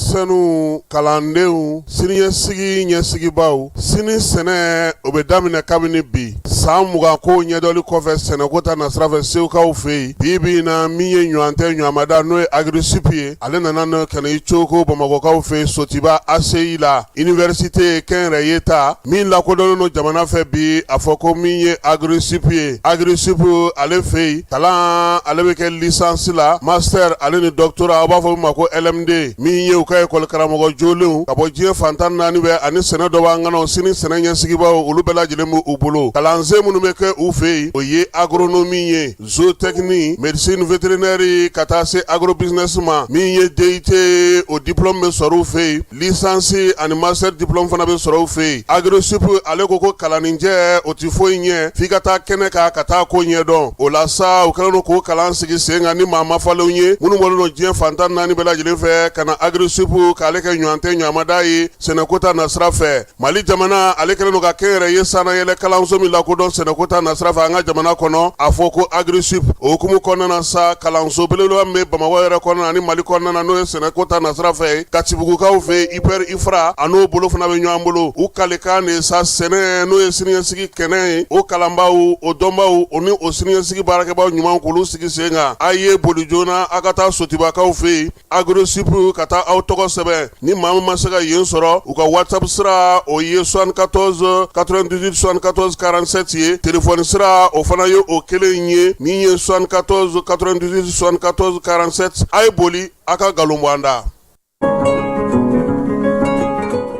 Denmisɛnninw, kalandenw, siniɲɛsigi ɲɛsigibaw, sini sɛnɛ o bɛ daminɛ kabini bi. San 20 ko ɲɛdɔnli kɔfɛ sɛnɛko ta nasira fɛ Segukaw fɛ yen, bi bi in na min ye ɲɔgɔn tɛ ɲɔgɔnmada n'o ye Agri-Sup ye, ale nana n'o ka na i coko Bamakɔkaw fɛ yen Sotiba ACI la, université kɛnyɛrɛye ta min lakodɔnnen don jamana fɛ bi, a fɔ ko min ye Agri-Sup ye. Agri-Sup ale fɛ yen, kalan ale bɛ kɛ licence la, master ale ni doctorat, aw b'a fɔ min ma ko LMD, min ye u ka école karamɔgɔ jolenw ka bɔ diɲɛ fan 14 bɛɛ ani sɛnɛ dɔnbaa ŋanaw, sini sɛnɛ ɲɛsigibaw, olu bɛɛ lajɛlen b'u bolo. Kalansen minnu bɛ kɛ u fɛ yen, o ye agronomie ye, zootechnie, médecine vétérinaire, ka taa se agrobusiness ma. Min ye DUT, o diplôme bɛ sɔrɔ u fɛ yen, licence ani master diplôme fana bɛ sɔrɔ u fɛ yen. Agri-Sup ale ko ko kalanninjɛ o tɛ foyi ɲɛ f'i ka taa kɛnɛ kan ka taa ko ɲɛdɔn. O la sa, u kɛlen don k'o kalan sigi sen kan ni maa mafalenw ye minnu bɔlen don diɲɛ fan 14 bɛɛ lajɛlen fɛ ka na Agri-Sup k'ale kɛ ɲɔgɔn tɛ ɲɔgɔnmada ye sɛnɛko ta nasira fɛ. Mali jamana ale kɛlen don ka kɛnyɛrɛye sannayɛlɛ kalanso min lakodɔn sɛnɛko ta nasira fɛ an ka jamana kɔnɔ, a fɔ ko Agri-Sup. O hukumu kɔnɔna na sa, kalanso belebeleba min bɛ Bamakɔ yɛrɛ kɔnɔna ani Mali kɔnɔna na, n'o ye sɛnɛko ta nasira fɛ, Katibugukaw fɛ IPR IFRA, a n'o bolo fana bɛ ɲɔgɔn bolo. U kalikan de sa sɛnɛ, n'o ye siniɲɛsigi kɛnɛ ye, o kalanbaaw, o dɔnbaaw, o ni o siniɲɛsigi baarakɛbaaw ɲuman k'olu sigi sen kan. A ye boli joona, a ka taa Sotibakaw fɛ yen Agri-Sup ka taa aw tɔgɔ sɛbɛn. Ni maa min ma se ka yen sɔrɔ, u ka WhatsApp sira o ye 74 98 74 47 ye. Téléphone sira o fana ye o kelen ye, min ye 74 98 74 47. A ye boli, a ka nkalon bɔ an da.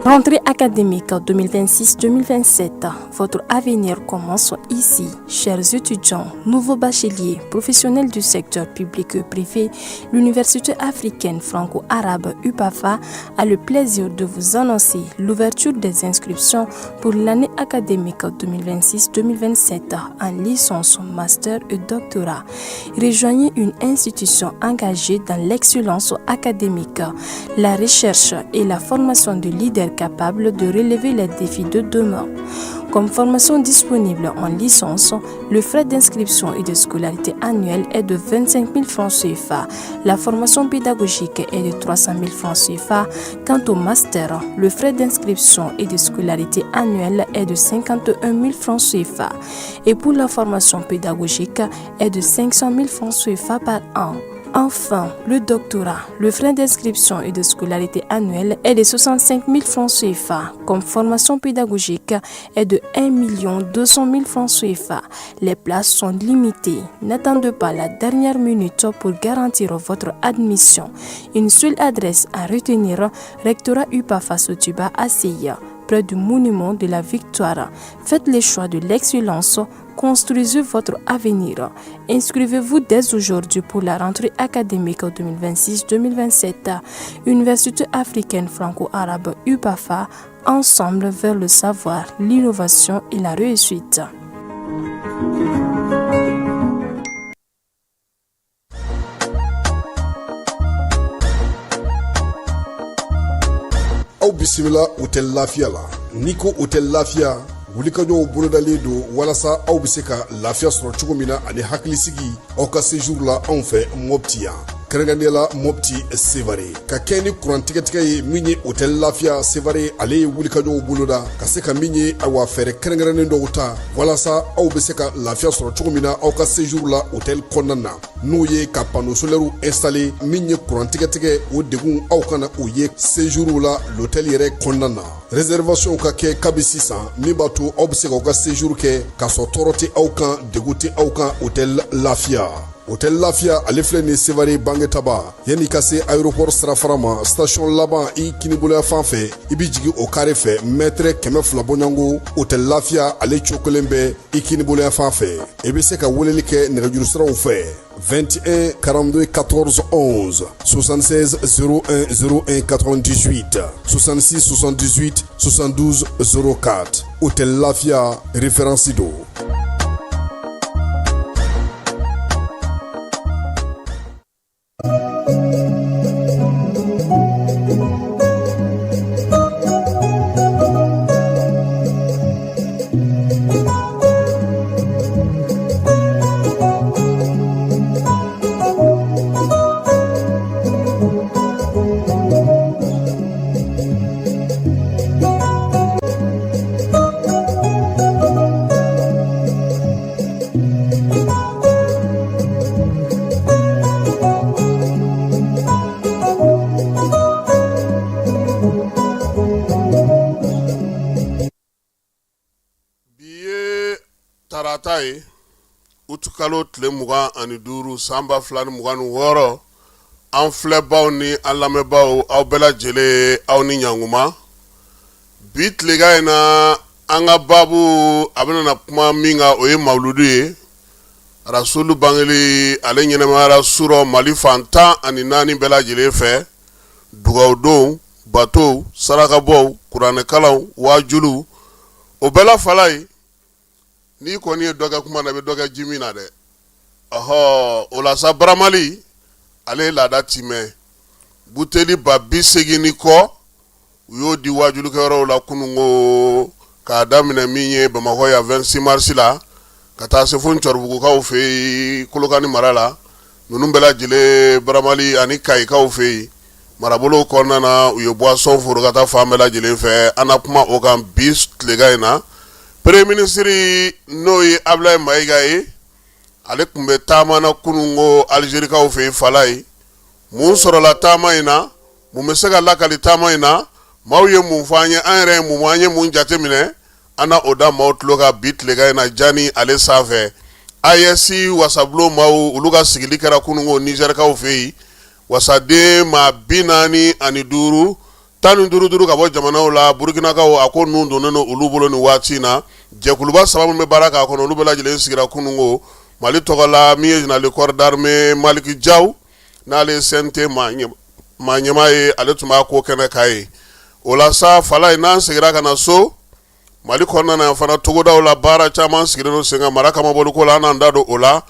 Rentrée académique 2026-2027, votre avenir commence ici. Chers étudiants, nouveaux bacheliers, professionnels du secteur public et privé, l'Université africaine franco-arabe UPAFA a le plaisir de vous annoncer l'ouverture des inscriptions pour l'année académique 2026-2027 en licence, master et doctorat. Rejoignez une institution engagée dans l'excellence académique, la recherche et la formation de leaders capables de relever les défis de demain. Comme formation disponible en licence, le frais d'inscription et de scolarité annuelle est de 25 000 francs CFA. La formation pédagogique est de 300 000 francs CFA. Quant au master, le frais d'inscription et de scolarité annuelle est de 51 000 francs CFA. Et pour la formation pédagogique est de 500 000 francs CFA par an. Enfin, le doctorat, le frais d'inscription et de scolarité annuelle est de 65 000 francs CFA. Comme formation pédagogique est de 1 200 000 francs CFA. Les places sont limitées. N'attendez pas la dernière minute pour garantir votre admission. Une seule adresse à retenir, Rectorat UPAFA Sotuba ACI, près du monument de la Victoire. Faites le choix de l'excellence. Construisez votre avenir. Inscrivez-vous dès aujourd'hui pour la rentrée académique 2026-2027. Université africaine franco-arabe UPAFA, ensemble vers le savoir, l'innovation et la réussite. Aw bisimila Hôtel Lafiya la. N'i ko Hôtel Lafiya, wulikajɔw bolodalen don walasa aw bɛ se ka lafiya sɔrɔ cogo min na ani hakilisigi aw ka séjour la anw fɛ Mopti yan, kɛrɛnkɛrɛnnenya la Mopti Sevare, ka kɛ ni kuran tigɛtigɛ ye. Min ye Hôtel Lafiya Sevare, ale ye wulikajɔw boloda ka se ka min ye, ayiwa, fɛɛrɛ kɛrɛnkɛrɛnnen dɔw ta walasa aw bɛ se ka lafiya sɔrɔ cogo min na aw ka séjour la hôtel kɔnɔna na, n'o ye ka panneau solaire installer. Min ye kuran tigɛtigɛ, o degun aw kana o ye séjour la l'hôtel yɛrɛ kɔnɔna na. Réservation ka kɛ kabi sisan, min b'a to aw bɛ se k'aw ka séjour kɛ k'a sɔrɔ tɔɔrɔ tɛ aw kan, degun tɛ aw kan. Hôtel Lafiya, Hôtel Lafiya, ale filɛ nin Sevare Bangetaba, yanni ka se aéroport sirafara ma, station laban i kiniboloya fan fɛ, i bɛ jigin o carré fɛ, mètre 200 bɔɲɔgɔnko, Hôtel Lafiya ale cokolen bɛ i kiniboloya fan fɛ. I bɛ se ka weleli kɛ nɛgɛjuru siraw fɛ: 21 42 14 11, 76 01 01 98, 66 78 72 04. Hôtel Lafia, référence don. Tarata ye utikalo tile 25 san 2026. An filɛbaw ni an lamɛnbaw, aw bɛɛ lajɛlen, aw ni ɲankuma. Bi tilegan in na, an ka baabu a bɛna na kuma min kan, o ye mawuludu ye. Rasulu bangeli, ale ɲɛnamayara surɔ Mali fan 14 bɛɛ lajɛlen fɛ. Dugawudonw, batow, sarakabɔw, kuranɛkalanw, wajuliw, o bɛɛ la fala ye. N'i kɔni ye dɔ kɛ kuma na, i bɛ dɔ kɛ ji min na dɛ. Ɔhɔ, o la sa, Baramali ale ye laada timɛ. Buteli 80 ni kɔ, u y'o di wajulikɛyɔrɔw la kununko, k'a daminɛ min ye Bamakɔ yan 26 mars la, ka taa se fo Ncɔribugukaw fɛ yen Kolokani mara la. Ninnu bɛɛ lajɛlen, Baramali ani Kayikaw fɛ yen marabolo kɔnɔna na, u ye boisson foro ka taa fan bɛɛ lajɛlen fɛ. An na kuma o kan bi tilegan in na. Premier ministre, n'o ye Abulayi Mayiga ye, ale tun bɛ taama na kununko Alizerikaw fɛ yen fala ye. Mun sɔrɔla taama in na? Mun bɛ se ka lakali taama in na? Maaw ye mun fɔ an ye? An yɛrɛ ye mun, an ye mun jateminɛ? An na o da maaw tulo kan bi tilegan in na Jani ale sanfɛ. AES wasabulon maaw, olu ka sigili kɛra kununko Nizɛrikaw fɛ yen. Wasaden maa 45, 15 duuru ka bɔ jamanaw la, Burukinakaw, a ko nun donnen don olu bolo nin waati in na. Jɛkuluba saba min bɛ baara k'a kɔnɔ, olu bɛɛ lajɛlen sigira kununko Mali tɔgɔ la. Min ye général de corps d'armée Maliki Jaw, n'ale ye CNT maa ɲɛmaa ye, ale tun b'a ko kɛnɛ kan ye. O la sa, fala ye, n'an seginna ka na so Mali kɔnɔna na fana, togodaw la, baara caman sigilen don sen kan mara kamabɔliko la. An n'an da don o la.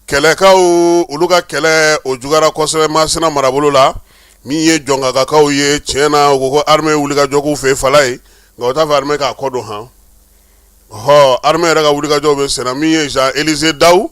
Kɛlɛkaw, olu ka kɛlɛ o juguyara kosɛbɛ Masina marabolo la. Min ye Jɔnkakaw ye, tiɲɛ na, u ko ko armée wulikajɔ k'u fɛ fala ye, nka u t'a fɛ armée k'a kɔ don. Han hɔ, armée yɛrɛ ka wulikajɔw bɛ senna. Min ye Jean Élisée Daw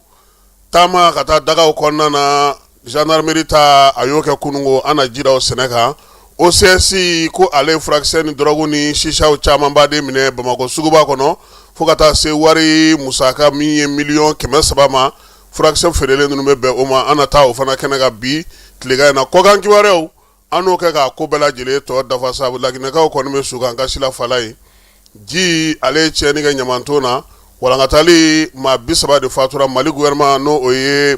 taama ka taa dagaw kɔnɔna na, gendarmerie ta, a y'o kɛ kununko. An na ji da o sɛnɛ kan. OCS ko ale ye furakisɛ ni dɔrɔgu ni sisaw camanba de minɛ Bamakɔ suguba kɔnɔ, fo ka taa se wari musaka min ye 300 miliyɔn ma. Furakisɛ feerelen ninnu bɛ bɛn o ma. An na taa o fana kɛnɛ kan bi tilegan in na. Kɔkan kibaruyaw, an n'o kɛ k'a ko bɛɛ lajɛlen tɔ dafa sa. Laginɛkaw kɔni bɛ su kan kasi la fala ye. Ji ale ye tiɲɛni kɛ Ɲamanton na, walankatali maa 30 de fatura. Mali gouvernement, n'o o ye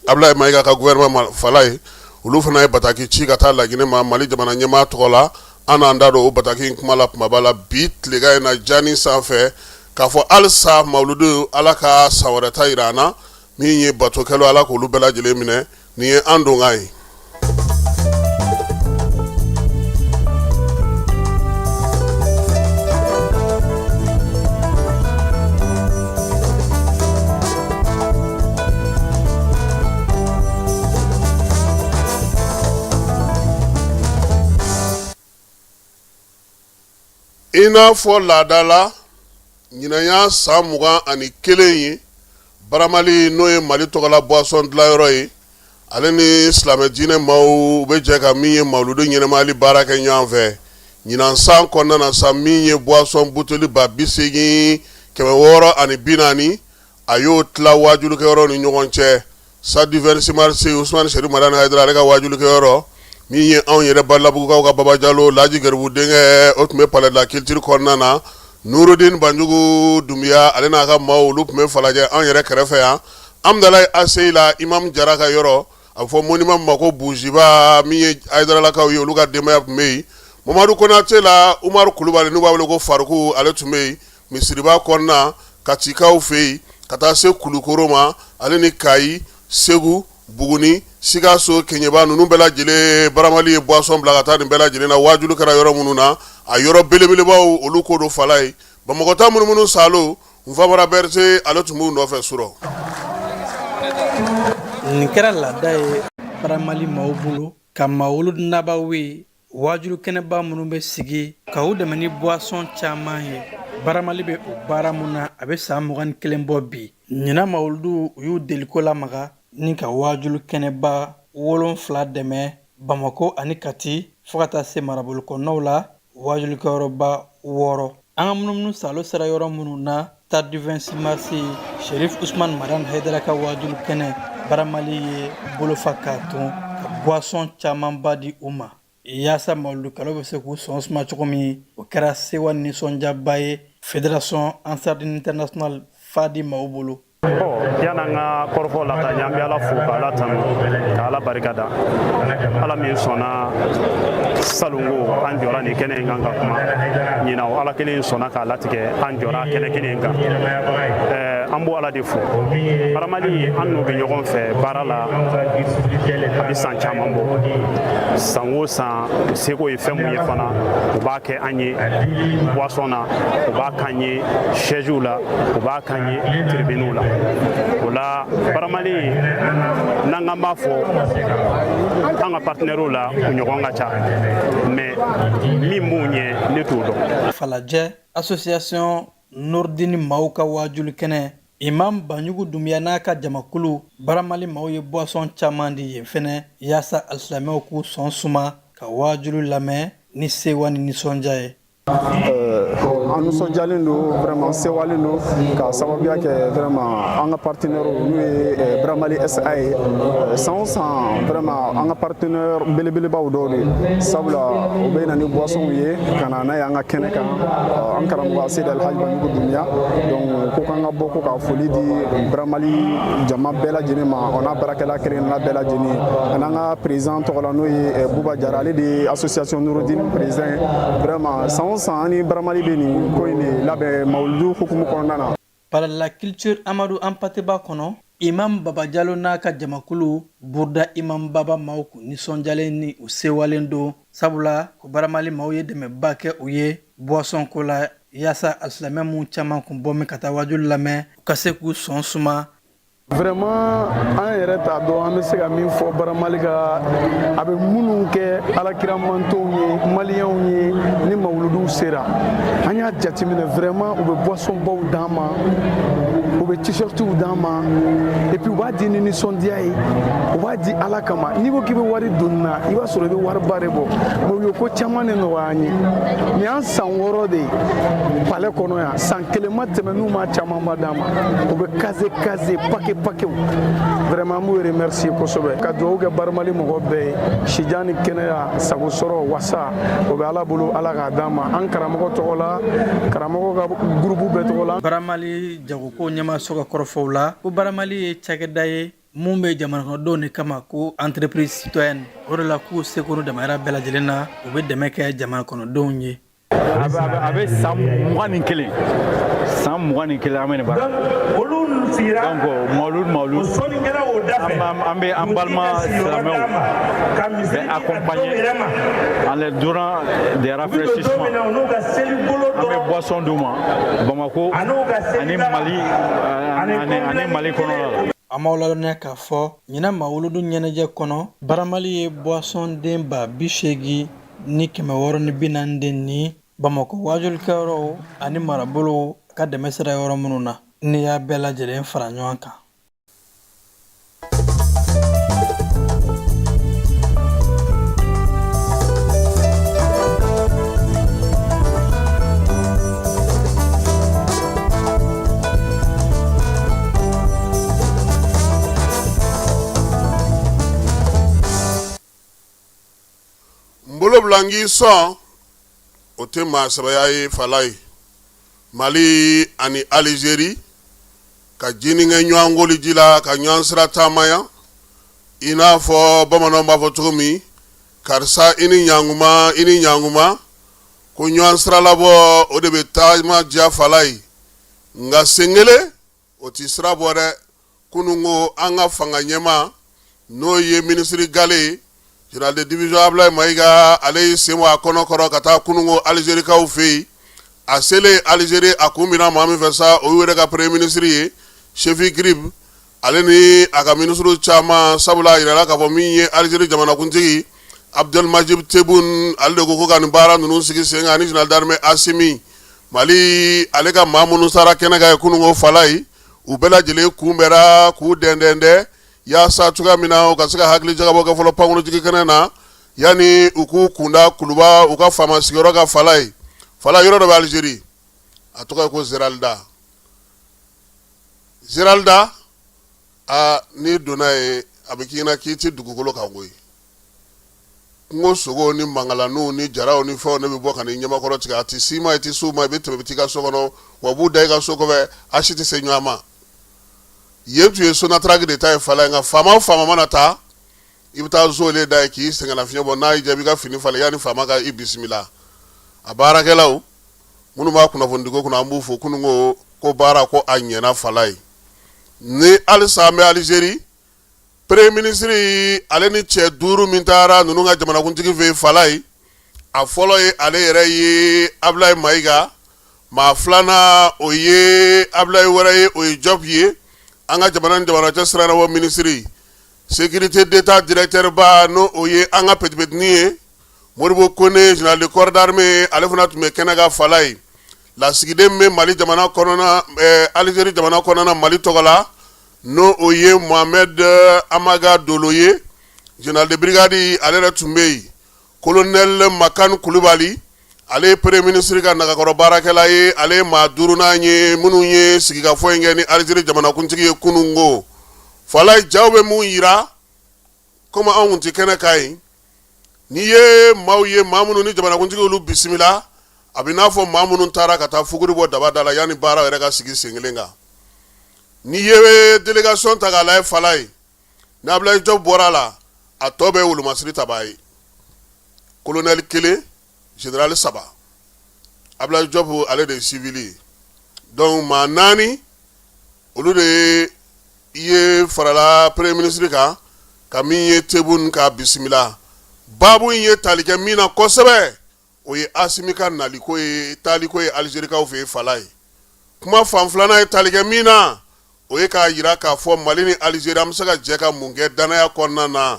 Abulayi Mayiga ka gouvernement fala ye, olu fana ye bataki ci ka taa Laginɛ ma Mali jamana ɲɛmaa tɔgɔ la. An n'an da don o bataki in kuma la kumaba la bi tilegan in na Jani sanfɛ. K'a fɔ halisa mawuludu, Ala ka san wɛrɛ ta jira an na. Min ye batokɛlaw, Ala k'olu bɛɛ lajɛlen minɛ. Nin ye an donkan ye. I n'a fɔ laada la, ɲinan y'a san 21 ye, Baramali, n'o ye Mali tɔgɔla boisson dilanyɔrɔ ye, ale ni silamɛ diinɛ maaw bɛ jɛ ka min ye mawuludu ɲɛnamayali baara kɛ ɲɔgɔn fɛ. Ɲinan san kɔnɔna na sa, min ye boisson buteli 80 640, a y'o tila waajulikɛyɔrɔ ni ɲɔgɔn cɛ. Stade du 26 mars, Usumani Serifu Madani Hayidara, ale ka waajulikɛyɔrɔ, min ye anw yɛrɛ Balabugukaw ka Baba Jalo, Laji Garibu denkɛ, o tun bɛ palais de la culture kɔnɔna na. Nurudin Banjugu Dunbiya, ale n'a ka maaw, olu tun bɛ Falajɛ anw yɛrɛ kɛrɛfɛ yan, Amudalayi ACI la, Imam Jara ka yɔrɔ, a bɛ fɔ monument ma ko Buziba. Min ye Hayidaralakaw ye, olu ka denbaya tun bɛ yen. Mamadu Konate la, Umaru Kulubali, n'u b'a wele ko Faruku, ale tun bɛ yen. Misiriba kɔnɔna, Katikaw fɛ yen, ka taa se Kulukoro ma, ale ni Kayi, Segu, Buguni, Sikaso, Keɲeba, ninnu bɛɛ lajɛlen, Baramali ye boisson bila ka taa nin bɛɛ lajɛlen na. Waajuli kɛra yɔrɔ minnu na, a yɔrɔ belebelebaw, olu ko don fala ye. Bamakɔ ta munumunu salo, Nfamara Berete, ale tun b'u nɔfɛ surɔ. Nin kɛra laada ye Baramali maaw bolo ka mawuludu nabawi waajulu kɛnɛba minnu bɛ sigi ka u dɛmɛ ni boisson caman ye. Baramali bɛ o baara mun na, a bɛ san 21 bɔ bi. Ɲinan mawuludu, u y'u deliko lamaga ni ka waajulu kɛnɛba 7 dɛmɛ Bamako ani Kati, fo ka taa se marabolo kɔnɔnaw la waajulikɛyɔrɔba 6. An ka munumunu salo sera yɔrɔ minnu na, stade du 26 mars, Sherif Usman Madani Haidara ka waajulu kɛnɛ, Baramali ye bolofa k'a ton ka boisson camanba di u ma yaasa mawuludukɛlaw bɛ se k'u sɔn suma cogo min. O kɛra sewa nisɔndiyaba ye. Fédération Ansardine International fa di maaw bolo. Yan'an ka kɔrɔfɔ lataa ɲɛ, an bɛ Ala fo ka Ala tanu ka Ala barika da, Ala min sɔnna salongo an jɔra nin kɛnɛ in kan ka kuma. Ɲinan o Ala kelen sɔnna k'a latigɛ, an jɔra kɛnɛ kelen in kan. An b'o Ala de fo. Baramali, an n'u bɛ ɲɔgɔn fɛ baara la a bɛ san caman bɔ. San o san, u seko ye fɛn mun ye fana, u b'a kɛ an ye boisson na, u b'a k'an ye chaise la, u b'a k'an ye tribune la. O la, Baramali, n'an k'an b'a fɔ an ka partenaires la, u ɲɔgɔn ka ca, mais min b'u ɲɛ, ne t'o dɔn. Falajɛ association Nordini maaw ka waajuli kɛnɛ, Imam Banjugu Dunbiya n'a ka jamakulu, Baramali maaw ye boisson caman di yen fɛnɛ yaasa alisilamɛw k'u sɔn suma ka waajuli lamɛn ni sewa ni nisɔndiya ye. An nisɔndiyalen don vraiment, sewalen don ka sababuya kɛ vraiment an ka partenaire n'o ye Bramali SA ye. San o san, vraiment an ka partenaire belebelebaw dɔw de, sabula u bɛ na ni boissonw ye ka na n'a ye an ka kɛnɛ kan. An karamɔgɔ Seydi Alhaji Banjugu Dunbiya donc ko k'an ka bɔ ko ka foli di Bramali jama bɛɛ lajɛlen ma, o n'a baarakɛla kelen-kelenna bɛɛ lajɛlen, ani an ka président tɔgɔ la, n'o ye Buba Jara, ale de ye association Nurudine président ye. Vraiment, san o san, an ni Baramali bɛ nin ko in de labɛn mawuludu hukumu kɔnɔna na. Palais de la culture Amadu Anpate Ba kɔnɔ, Imam Baba Jalo n'a ka jamakulu Burda Imam Baba maaw kun nisɔndiyalen ni u sewalen don, sabula ko Baramali maaw ye dɛmɛba kɛ u ye boisson ko la, yaasa alisilamɛ minnu caman kun bɔ min ka taa waajuli lamɛn, u ka se k'u sɔn suma. Vraiment, an yɛrɛ t'a dɔn an bɛ se ka min fɔ Baramali ka a bɛ minnu kɛ alakira mantonw ye, maliyɛnw ye. Ni mawuluduw sera, an y'a jateminɛ vraiment, u bɛ boisson baw d'an ma, u bɛ t-shirtiw d'an ma, et puis u b'a di ni nisɔndiya ye, u b'a di Ala kama. N'i ko k'i bɛ wari don nin na, i b'a sɔrɔ i bɛ wariba de bɔ, mais u ye ko caman de nɔgɔya an ye. Nin y'an san 6 de ye palais kɔnɔ yan, san kelen ma tɛmɛ n'u ma camanba d'an ma. U bɛ casier casier, paquet paquetw. Vraiment, an b'u remercier kosɛbɛ, ka dugawu kɛ Baramali mɔgɔ bɛɛ ye, sijan ni kɛnɛya, sago sɔrɔ wasa, o bɛ Ala bolo, Ala k'a d'an ma, an karamɔgɔ tɔgɔ la, karamɔgɔ ka groupe bɛɛ tɔgɔ la. Baramali jagoko ɲɛmaaso ka kɔrɔfɔw la, ko Baramali ye cakɛda ye mun bɛ jamana kɔnɔdenw de kama, ko entreprise citoyenne. O de la k'u seko n'u damayira bɛɛ lajɛlen na, u bɛ dɛmɛ kɛ jamana kɔnɔdenw ye. A bɛ san 21, san 21 an bɛ nin baara. Donc mawulud mawulud, an bɛ an balima silamɛw bɛ accompagner en leur donnant des rafraîchissements. An bɛ boisson d'u ma Bamako ani Mali ani Mali kɔnɔna la. An b'aw ladɔnniya k'a fɔ ɲinan mawuludu ɲɛnajɛ kɔnɔ, Baramali ye boisson den 80,640 den ni Bamakɔ waajulikɛyɔrɔw ani marabolow ka dɛmɛ sera yɔrɔ minnu na, n'i y'a bɛɛ lajɛlen fara ɲɔgɔn kan. N bolo bila n k'i sɔn, o tɛ maa sɛbɛya ye. Falaye, Mali ani Alizeri ka jini kɛ ɲɔgɔn koliji la, ka ɲɔgɔn sira taamaya, i n'a fɔ bamananw b'a fɔ cogo min, karisa i ni ɲankuma, i ni ɲankuma, ko ɲɔgɔn siralabɔ, o de bɛ taama diya. Falaye, nka sen kelen o tɛ sira bɔ dɛ. Kunun ko an ka fanga ɲɛmaa, n'o ye minisiri Gale ye, général de division Abulayi Mayiga, ale y'i sen bɔ a kɔnɔ kɔrɔ ka taa kunun ko Alizerikaw fɛ yen. A selen Alizeri, a kun binna maa min fɛ sa, o y'u yɛrɛ ka premier ministre ye, Chefi Ghrieb, ale ni a ka minisiriw caman, sabula a yirala k'a fɔ min ye Alizeri jamanakuntigi Abdelmadjid Tebboune, ale de ko ka nin baara ninnu sigi sen kan, ani général d'armée Assimi. Mali ale ka maa minnu sara kɛnɛ kan ye kunun ko, Falaye, u bɛɛ lajɛlen kunbɛra k'u dɛndɛndɛ yaasa cogoya min na u ka se ka hakili jagabɔ kɛ fɔlɔ pankurunjigin kɛnɛ na, yanni u k'u kunda Kuluba, u ka faama sigiyɔrɔ kan. Falaye, Falaye, yɔrɔ dɔ bɛ Alizeri, a tɔgɔ ye ko Zeralda. Zeralda, aa, n'i donna yen, a bɛ k'i ɲɛna k'i tɛ dugukolo kan koyi. Kungo sogo ni mankalanw ni jaraw ni fɛnw ne bɛ bɔ ka n'i ɲɛmakɔrɔ tigɛ, a tɛ s'i ma, i tɛ s'u ma, i bɛ tɛmɛ, i bɛ t'i ka so kɔnɔ, wa b'u da i ka so kɔfɛ, a si tɛ se ɲɔgɔn ma. Yen tun ye Sonatrach de ta ye Falaye, nka faama o faama mana taa, i bɛ taa zolen da yen k'i sɛgɛnnafiɲɛ bɔ, n'a y'i diya i b'i ka fini falen yanni faama ka i bisimila. A baarakɛlaw minnu b'a kunnafonidiko kunna, an b'u fo. Kunun ko ko baara ko a ɲɛna Falaye. Ni halisa an bɛ Alizeri, premier ministre ale ni cɛ duuru min taara ninnu ka jamanakuntigi fɛ yen Falaye, a fɔlɔ ye ale yɛrɛ ye Abulayi Mayiga, maa filanan o ye Abulayi wɛrɛ ye, o ye Jɔp ye, an ka jamana ni jamana cɛ sira ɲɛnabɔ minisiri, sécurité d'État directeur ba, n'o o ye an ka petipetinin ye Modibo Kone, général de corps d'armée, ale fana tun bɛ kɛnɛ kan Falaye. Lasigiden bɛ Mali jamana kɔnɔna, Alizeri jamana kɔnɔna Mali tɔgɔ la, n'o o ye Mohamed Amaga Dolo ye, général de brigade, ale yɛrɛ tun bɛ yen. Colonel Makan Kulubali, ale ye premier ministre ka nagakɔrɔ baarakɛla ye, ale ye maa duurunan ye minnu ye sigikafɔ in kɛ ni Alizeri jamanakuntigi ye kununko. Falaye, jaw bɛ mun yira? Komi anw tun tɛ kɛnɛ kan yen, n'i ye maaw ye, maa minnu ni jamanakuntigi olu bisimila, a bɛ n'a fɔ maa minnu taara ka taa fuguri bɔ daba da la yanni baara yɛrɛ ka sigi sen kelen kan. N'i ye délégation ta k'a lajɛ Falaye, ni Abulayi Jɔp bɔra a la, a tɔ bɛɛ ye wolomasiri tabaa ye, colonel kelen, général saba. Abulayi Jɔp ale de ye civil ye. Donc maa naani olu de ye farala premier ministre kan ka min ye Tebboune k'a bisimila. Baabu in ye tali kɛ min na kosɛbɛ, o ye Asimi ka naliko ye, taaliko ye Alizerikaw fɛ yen Falaye. Kuma fan filanan ye tali kɛ min na, o ye k'a jira k'a fɔ Mali ni Alizeri, an bɛ se ka jɛ ka mun kɛ danaya kɔnɔna na.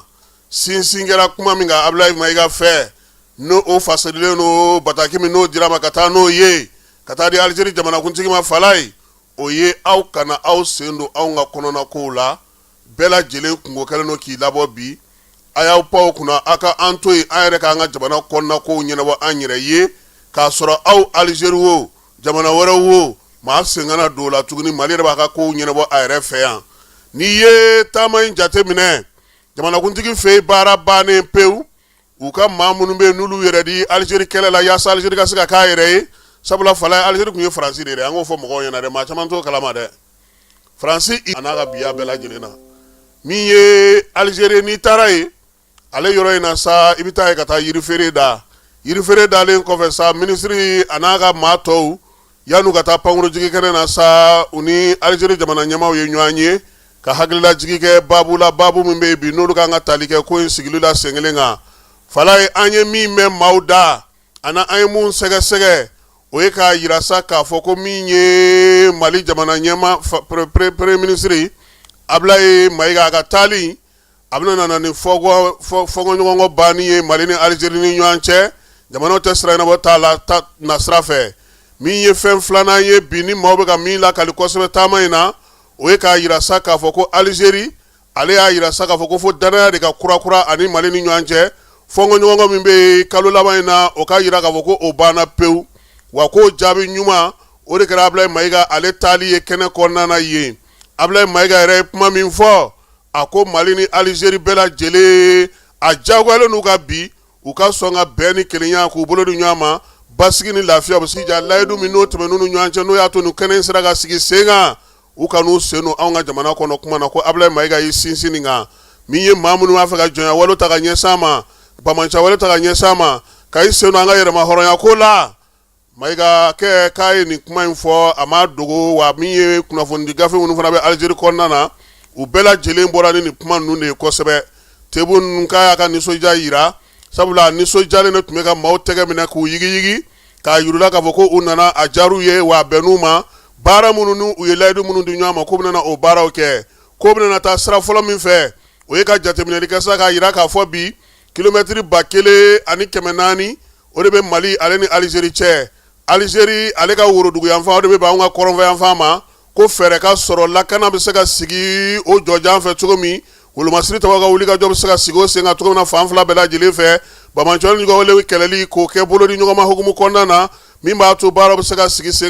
Sinsin kɛra kuma min kan Abulayi Mayiga fɛ, n'o o fasirilen don bataki min n'o dira ma ka taa n'o ye ka taa di Alizeri jamanakuntigi ma Falaye, o ye aw kana aw sen don anw ka kɔnɔna kow la. Bɛɛ lajɛlen kunko kɛlen don k'i labɔ bi, a y'aw pan o kunna, aw ka an to yen, an yɛrɛ k'an ka jamana kɔnɔna kow ɲɛnabɔ an yɛrɛ ye, k'a sɔrɔ aw Alizeri wo, jamana wɛrɛ wo, maa sen kana don o la tuguni. Mali yɛrɛ b'a ka kow ɲɛnabɔ a yɛrɛ fɛ yan. N'i ye taama in jate minɛ, jamanakuntigi fɛ yen baara bannen pewu, u ka maa minnu bɛ yen n'olu yɛrɛ di Alizeri kɛlɛ la yaasa Alizeri ka se ka k'a yɛrɛ ye, sabula Falaye, Alizeri tun ye Faransi de ye dɛ, an k'o fɔ mɔgɔw ɲɛna dɛ, maa caman t'o kalama dɛ. Faransi a n'a ka biya bɛɛ lajɛlen na, min ye Alizeri, n'i taara yen ale yɔrɔ in na sa, i bɛ taa yen ka taa yirifeere da. Yirifeere dalen kɔfɛ sa, minisiri a n'a ka maa tɔw, yan'u ka taa pankurunjigin kɛnɛ na sa, u ni Alizeri jamana ɲɛmaaw ye ɲɔgɔn ye ka hakililajigin kɛ baabu la, baabu min bɛ yen bi n'olu kan ka tali kɛ ko in sigili la sen kelen kan. Falaye, an ye min mɛn maaw da ani an ye mun sɛgɛsɛgɛ, o ye k'a jira sa k'a fɔ ko min ye Mali jamana ɲɛmaa premier ministre Abulayi Mayiga, a ka taali a bɛna na ni fɔnkɔɲɔgɔnkɔ banni ye Mali ni Alizeri ni ɲɔgɔn cɛ, jamanaw tɛ sira ɲɛnabɔ t'a la na sira fɛ. Min ye fɛn filanan ye bi ni maaw bɛ ka min lakali kosɛbɛ taama in na, o ye k'a jira sa k'a fɔ ko Alizeri ale y'a jira sa k'a fɔ ko fo danaya de ka kurakura ani Mali ni ɲɔgɔn cɛ. Fɔnkɔɲɔgɔnkɔ min bɛ yen kalo laban in na, o k'a jira k'a fɔ ko o banna pewu, wa k'o jaabi ɲuman o de kɛra Abulayi Mayiga ale taali ye kɛnɛ kɔnɔna na yen. Abulayi Mayiga yɛrɛ ye kuma min fɔ, a ko Mali ni Alizeri bɛɛ lajɛlen a diyagoyalen n'u ka bi u ka sɔn ka bɛn ni kelenya k'u bolo di ɲɔgɔn ma, basigi ni lafiya bɛ se ja. Layidu min n'o tɛmɛn'u ni ɲɔgɔn cɛ, n'o y'a to nin kɛnɛ in sera ka sigi sen kan, u kan'u sen don anw ka jamana kɔnɔ kuma na, ko Abulayi Mayiga y'i sinsin nin kan. Min ye maa minnu b'a fɛ ka jɔnya wale ta ka ɲɛsin an ma, banbaanci wale ta ka ɲɛsin an ma, ka i sen don an ka yɛrɛma hɔrɔnya ko la, Mayiga kɛ k'a ye nin kuma in fɔ, a ma dogo. Wa min ye kunnafonidi gafe minnu fana bɛ Alizeri kɔnɔna na, u bɛɛ lajɛlen bɔra ni nin kuma ninnu de ye kosɛbɛ. Tebboune k'a y'a ka nisɔndiya jira, sabula a nisɔndiyalen de tun bɛ ka maaw tɛgɛ minɛ k'u yigiyigi k'a yir'u la k'a fɔ ko u nana, a diyar'u ye, wa a bɛnn'u ma. Baara minnu ni u ye layidu minnu di ɲɔgɔn ma, k'u bɛna o baaraw kɛ, k'o bɛna taa sira fɔlɔ min fɛ, o ye ka jateminɛli kɛ sa k'a jira k'a fɔ bi kilomɛtiri 1400 o de bɛ Mali ale ni Alizeri cɛ. Alizeri ale ka woroduguyanfan, o de bɛ bɛn anw ka kɔrɔnfɛyanfan ma, ko fɛɛrɛ ka sɔrɔ lakana bɛ se ka sigi o jɔjan fɛ cogo min, wolomasiri tabaw ka wulikajɔ bɛ se ka sigi o sen kan cogo min na fan fila bɛɛ lajɛlen fɛ, banbaanci ni juguya kɛlɛli k'o kɛ bolo di ɲɔgɔn ma hukumu kɔnɔna na, min b'a to baara bɛ se ka sigi sen.